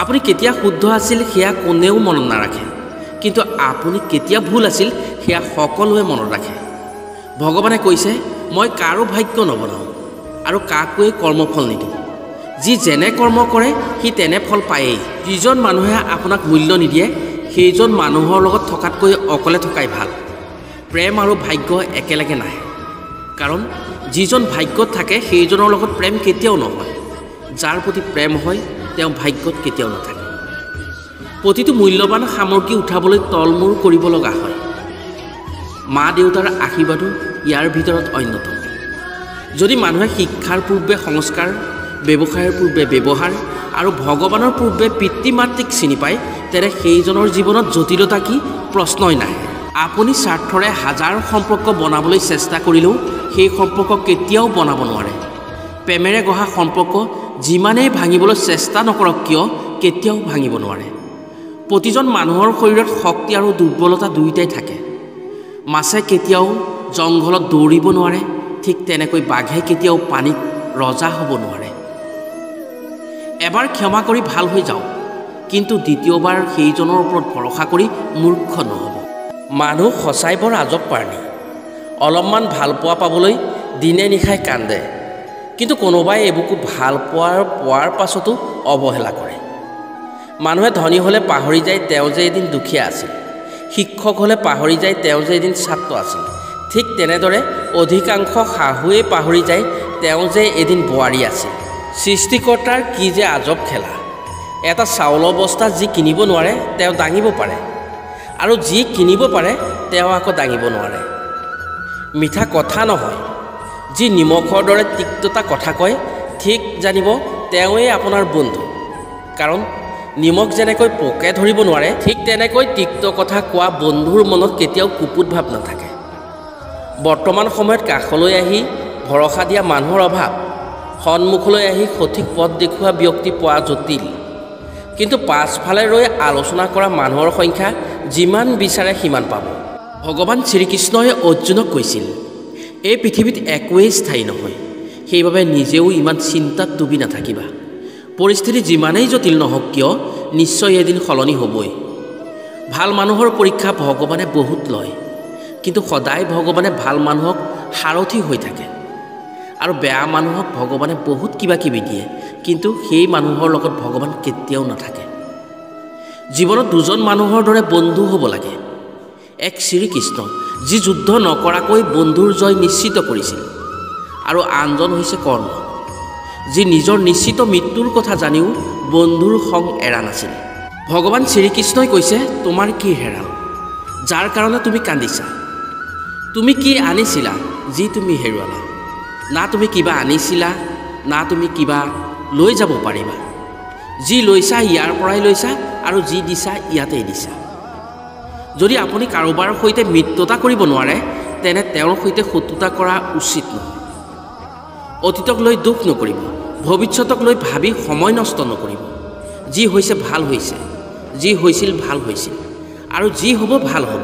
আপুনি কেতিয়া শুদ্ধ আছিল সেয়া কোনেও মনত নাৰাখে, কিন্তু আপুনি কেতিয়া ভুল আছিল সেয়া সকলোৱে মনত ৰাখে। ভগৱানে কৈছে, মই কাৰো ভাগ্য নবনাওঁ আৰু কাকোৱে কৰ্মফল নিদিওঁ। যি যেনে কৰ্ম কৰে সি তেনে ফল পায়েই। যিজন মানুহে আপোনাক মূল্য নিদিয়ে সেইজন মানুহৰ লগত থকাতকৈ অকলে থকাই ভাল। প্ৰেম আৰু ভাগ্য একেলগে নাহে, কাৰণ যিজন ভাগ্যত থাকে সেইজনৰ লগত প্ৰেম কেতিয়াও নহয়। যাৰ প্ৰতি প্ৰেম হয় তেওঁ ভাগ্যত কেতিয়াও নাথাকে। প্ৰতিটো মূল্যৱান সামগ্ৰী উঠাবলৈ তলমূৰ কৰিব লগা হয়। মা দেউতাৰ আশীৰ্বাদো ইয়াৰ ভিতৰত অন্যতম। যদি মানুহে শিক্ষাৰ পূৰ্বে সংস্কাৰ, ব্যৱসায়ৰ পূৰ্বে ব্যৱহাৰ আৰু ভগৱানৰ পূৰ্বে পিতৃ মাতৃক চিনি পায়, তেনে সেইজনৰ জীৱনত জটিলতা কি প্ৰশ্নই নাহে। আপুনি স্বাৰ্থৰে হাজাৰ সম্পৰ্ক বনাবলৈ চেষ্টা কৰিলেও সেই সম্পৰ্ক কেতিয়াও বনাব নোৱাৰে। প্ৰেমেৰে গঢ়া সম্পৰ্ক যিমানেই ভাঙিবলৈ চেষ্টা নকৰক কিয় কেতিয়াও ভাঙিব নোৱাৰে। প্ৰতিজন মানুহৰ শৰীৰত শক্তি আৰু দুৰ্বলতা দুয়োটাই থাকে। মাছে কেতিয়াও জংঘলত দৌৰিব নোৱাৰে, ঠিক তেনেকৈ বাঘে কেতিয়াও পানীত ৰজা হ'ব নোৱাৰে। এবাৰ ক্ষমা কৰি ভাল হৈ যাওক, কিন্তু দ্বিতীয়বাৰ সেইজনৰ ওপৰত ভৰসা কৰি মূৰ্খ নহ'ব। মানুহ সঁচাই বৰ আজব প্ৰাণী। অলপমান ভালপোৱা পাবলৈ দিনে নিশাই কান্দে, কিন্তু কোনোবাই এইবোকো ভাল পোৱাৰ পাছতো অৱহেলা কৰে। মানুহে ধনী হ'লে পাহৰি যায় তেওঁ যে এদিন দুখীয়া আছিল, শিক্ষক হ'লে পাহৰি যায় তেওঁ যে এদিন ছাত্ৰ আছিল। ঠিক তেনেদৰে অধিকাংশ শাহুৱে পাহৰি যায় তেওঁ যে এদিন বোৱাৰী আছিল। সৃষ্টিকৰ্তাৰ কি যে আজব খেলা! এটা চাউলৰ বস্তা যি কিনিব নোৱাৰে তেওঁ দাঙিব পাৰে, আৰু যি কিনিব পাৰে তেওঁ আকৌ দাঙিব নোৱাৰে। মিঠা কথা নহয়, যি নিমখৰ দৰে তিক্ততা কথা কয় ঠিক জানিব তেওঁৱেই আপোনাৰ বন্ধু। কাৰণ নিমখ যেনেকৈ পোকে ধৰিব নোৱাৰে, ঠিক তেনেকৈ তিক্ত কথা কোৱা বন্ধুৰ মনত কেতিয়াও কুপুত ভাৱ নাথাকে। বৰ্তমান সময়ত কাষলৈ আহি ভৰসা দিয়া মানুহৰ অভাৱ, সন্মুখলৈ আহি সঠিক পথ দেখুওৱা ব্যক্তি পোৱা জটিল, কিন্তু পাছফালে ৰৈ আলোচনা কৰা মানুহৰ সংখ্যা যিমান বিচাৰে সিমান পাব। ভগৱান শ্ৰীকৃষ্ণই অৰ্জুনক কৈছিল, এই পৃথিৱীত একোৱেই স্থায়ী নহয়, সেইবাবে নিজেও ইমান চিন্তাত ডুবি নাথাকিবা। পৰিস্থিতি যিমানেই জটিল নহওক কিয় নিশ্চয় এদিন সলনি হ'বই। ভাল মানুহৰ পৰীক্ষা ভগৱানে বহুত লয়, কিন্তু সদায় ভগৱানে ভাল মানুহক সাৰথি হৈ থাকে, আৰু বেয়া মানুহক ভগৱানে বহুত কিবা কিবি দিয়ে, কিন্তু সেই মানুহৰ লগত ভগৱান কেতিয়াও নাথাকে। জীৱনত দুজন মানুহৰ দৰে বন্ধু হ'ব লাগে। এক শ্ৰীকৃষ্ণ, যি যুদ্ধ নকৰাকৈ বন্ধুৰ জয় নিশ্চিত কৰিছিল, আৰু আনজন হৈছে কৰ্ণ, যি নিজৰ নিশ্চিত মৃত্যুৰ কথা জানিও বন্ধুৰ সং এৰা নাছিল। ভগৱান শ্ৰীকৃষ্ণই কৈছে, তোমাৰ কি হেৰাল যাৰ কাৰণে তুমি কান্দিছা? তুমি কি আনিছিলা যি তুমি হেৰুৱালা? না তুমি কিবা আনিছিলা, না তুমি কিবা লৈ যাব পাৰিবা। যি লৈছা ইয়াৰ পৰাই লৈছা, আৰু যি দিছা ইয়াতেই দিছা। যদি আপুনি কাৰোবাৰ সৈতে মিত্ৰতা কৰিব নোৱাৰে, তেনে তেওঁৰ সৈতে শত্ৰুতা কৰা উচিত নহয়। অতীতক লৈ দুখ নকৰিব, ভৱিষ্যতক লৈ ভাবি সময় নষ্ট নকৰিব। যি হৈছে ভাল হৈছে, যি হৈছিল ভাল হৈছিল, আৰু যি হ'ব ভাল হ'ব।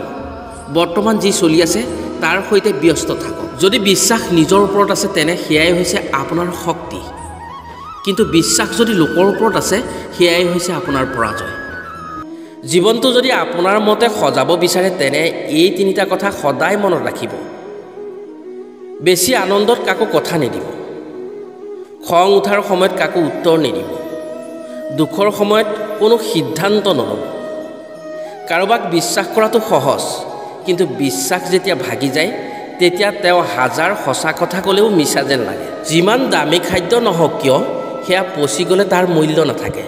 বৰ্তমান যি চলি আছে তাৰ সৈতে ব্যস্ত থাকক। যদি বিশ্বাস নিজৰ ওপৰত আছে তেনে সেয়াই হৈছে আপোনাৰ শক্তি, কিন্তু বিশ্বাস যদি লোকৰ ওপৰত আছে সেয়াই হৈছে আপোনাৰ পৰাজয়। জীৱনটো যদি আপোনাৰ মতে সজাব বিচাৰে তেনে এই তিনিটা কথা সদায় মনত ৰাখিব। বেছি আনন্দত কাকো কথা নিদিব, খং উঠাৰ সময়ত কাকো উত্তৰ নিদিব, দুখৰ সময়ত কোনো সিদ্ধান্ত নল'ব। কাৰোবাক বিশ্বাস কৰাটো সহজ, কিন্তু বিশ্বাস যেতিয়া ভাগি যায় তেতিয়া তেওঁ হাজাৰ সঁচা কথা ক'লেও মিছা যেন লাগে। যিমান দামী খাদ্য নহওক কিয় সেয়া পচি গ'লে তাৰ মূল্য নাথাকে।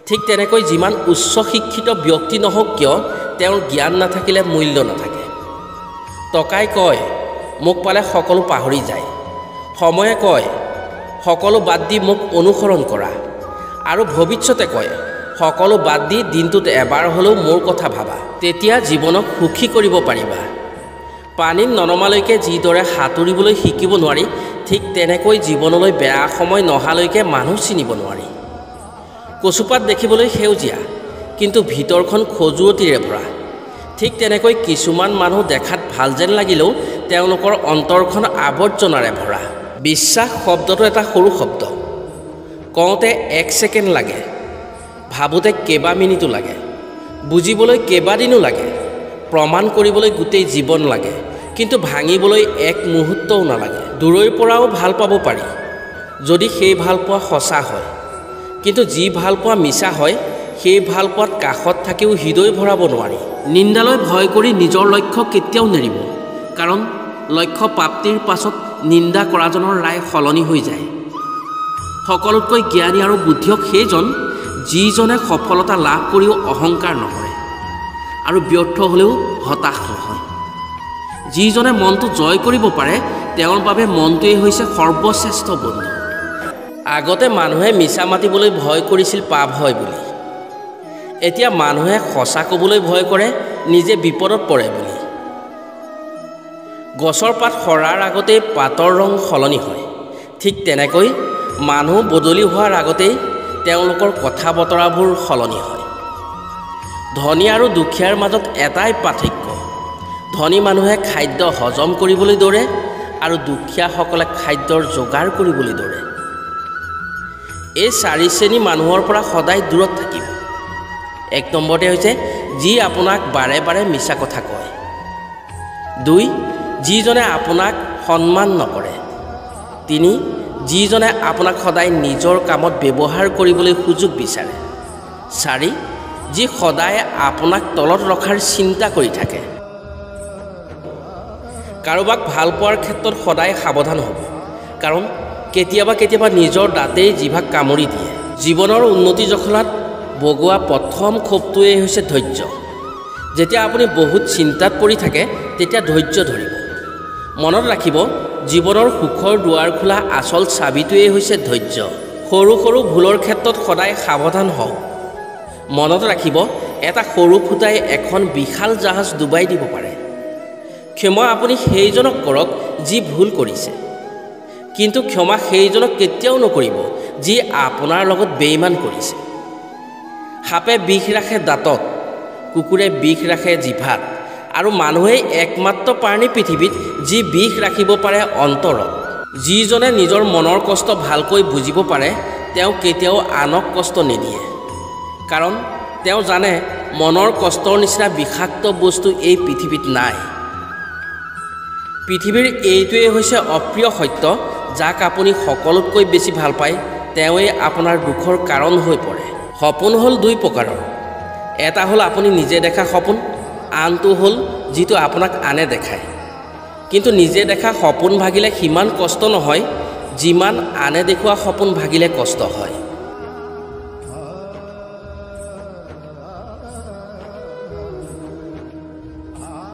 ঠিক তেনেকৈ যিমান উচ্চ শিক্ষিত ব্যক্তি নহওক কিয় তেওঁৰ জ্ঞান নাথাকিলে মূল্য নাথাকে। টকাই কয় মোক পালে সকলো পাহৰি যায়, সময়ে কয় সকলো বাদ দি মোক অনুসৰণ কৰা, আৰু ভৱিষ্যতে কয় সকলো বাদ দি দিনটোত এবাৰ হ'লেও মোৰ কথা ভাবা, তেতিয়া জীৱনক সুখী কৰিব পাৰিবা। পানীত ননমালৈকে যিদৰে সাঁতুৰিবলৈ শিকিব নোৱাৰি, ঠিক তেনেকৈ জীৱনলৈ বেয়া সময় নহালৈকে মানুহ চিনিব নোৱাৰি। কচুপাত দেখিবলৈ সেউজীয়া, কিন্তু ভিতৰখন খজুৱতিৰে ভৰা। ঠিক তেনেকৈ কিছুমান মানুহ দেখাত ভাল যেন লাগিলেও তেওঁলোকৰ অন্তৰখন আৱৰ্জনাৰে ভৰা। বিশ্বাস শব্দটো এটা সৰু শব্দ, কওঁতে এক ছেকেণ্ড লাগে, ভাবোঁতে কেইবা মিনিটো লাগে, বুজিবলৈ কেইবাদিনো লাগে, প্ৰমাণ কৰিবলৈ গোটেই জীৱন লাগে, কিন্তু ভাঙিবলৈ এক মুহূৰ্তও নালাগে। দূৰৈৰ পৰাও ভাল পাব পাৰি যদি সেই ভালপোৱা সঁচা হয়, কিন্তু যি ভালপোৱা মিছা হয় সেই ভালপোৱাত কাষত থাকিও হৃদয় ভৰাব নোৱাৰি। নিন্দালৈ ভয় কৰি নিজৰ লক্ষ্য কেতিয়াও নেৰিব, কাৰণ লক্ষ্য প্ৰাপ্তিৰ পাছত নিন্দা কৰাজনৰ ৰায় সলনি হৈ যায়। সকলোতকৈ জ্ঞানী আৰু বুদ্ধিয়ক সেইজন যিজনে সফলতা লাভ কৰিও অহংকাৰ নকৰে আৰু ব্যৰ্থ হ'লেও হতাশ নহয়। যিজনে মনটো জয় কৰিব পাৰে তেওঁৰ বাবে মনটোৱেই হৈছে সৰ্বশ্ৰেষ্ঠ বন্ধু। আগতে মানুহে মিছা মাতিবলৈ ভয় কৰিছিল পাপ হয় বুলি, এতিয়া মানুহে সঁচা ক'বলৈ ভয় কৰে নিজে বিপদত পৰে বুলি। গছৰ পাত সৰাৰ আগতেই পাতৰ ৰং সলনি হয়, ঠিক তেনেকৈ মানুহ বদলি হোৱাৰ আগতেই তেওঁলোকৰ কথা বতৰাবোৰ সলনি হয়। ধনী আৰু দুখীয়াৰ মাজত এটাই পাৰ্থক্য, ধনী মানুহে খাদ্য হজম কৰিবলৈ দৌৰে আৰু দুখীয়াসকলে খাদ্যৰ যোগাৰ কৰিবলৈ দৌৰে। এই চাৰি শ্ৰেণী মানুহৰ পৰা সদায় দূৰত থাকিব। এক নম্বৰতে হৈছে যি আপোনাক বাৰে বাৰে মিছা কথা কয়। দুই, যিজনে আপোনাক সন্মান নকৰে। তিনি, যিজনে আপোনাক সদায় নিজৰ কামত ব্যৱহাৰ কৰিবলৈ সুযোগ বিচাৰে। চাৰি, যি সদায় আপোনাক তলত ৰখাৰ চিন্তা কৰি থাকে। কাৰোবাক ভাল পোৱাৰ ক্ষেত্ৰত সদায় সাৱধান হ'ব, কাৰণ কেতিয়াবা কেতিয়াবা নিজৰ দাঁতেই জিভাক কামুৰি দিয়ে। জীৱনৰ উন্নতি জখলাত বগোৱা প্ৰথম খোপটোৱেই হৈছে ধৈৰ্য। যেতিয়া আপুনি বহুত চিন্তাত পৰি থাকে তেতিয়া ধৈৰ্য ধৰিব। মনত ৰাখিব, জীৱনৰ সুখৰ দুৱাৰ খোলা আচল চাবিটোৱেই হৈছে ধৈৰ্য। সৰু সৰু ভুলৰ ক্ষেত্ৰত সদায় সাৱধান হওক। মনত ৰাখিব, এটা সৰু ফুটাই এখন বিশাল জাহাজ ডুবাই দিব পাৰে। ক্ষমা আপুনি সেইজনক কৰক যি ভুল কৰিছে, কিন্তু ক্ষমা সেইজনক কেতিয়াও নকৰিব যি আপোনাৰ লগত বেইমান কৰিছে। সাপে বিষ ৰাখে দাঁতত, কুকুৰে বিষ ৰাখে জিভাত, আৰু মানুহেই একমাত্ৰ প্ৰাণী পৃথিৱীত যি বিষ ৰাখিব পাৰে অন্তৰত। যিজনে নিজৰ মনৰ কষ্ট ভালকৈ বুজিব পাৰে তেওঁ কেতিয়াও আনক কষ্ট নিদিয়ে, কাৰণ তেওঁ জানে মনৰ কষ্টৰ নিচিনা বিষাক্ত বস্তু এই পৃথিৱীত নাই। পৃথিৱীৰ এইটোৱেই হৈছে অপ্ৰিয় সত্য, যাক আপুনি সকলোতকৈ বেছি ভাল পায় তেওঁৱেই আপোনাৰ দুখৰ কাৰণ হৈ পৰে। সপোন হ'ল দুই প্ৰকাৰৰ, এটা হ'ল আপুনি নিজে দেখা সপোন, আনটো হ'ল যিটো আপোনাক আনে দেখায়। কিন্তু নিজে দেখা সপোন ভাগিলে সিমান কষ্ট নহয় যিমান আনে দেখুওৱা সপোন ভাগিলে কষ্ট হয়।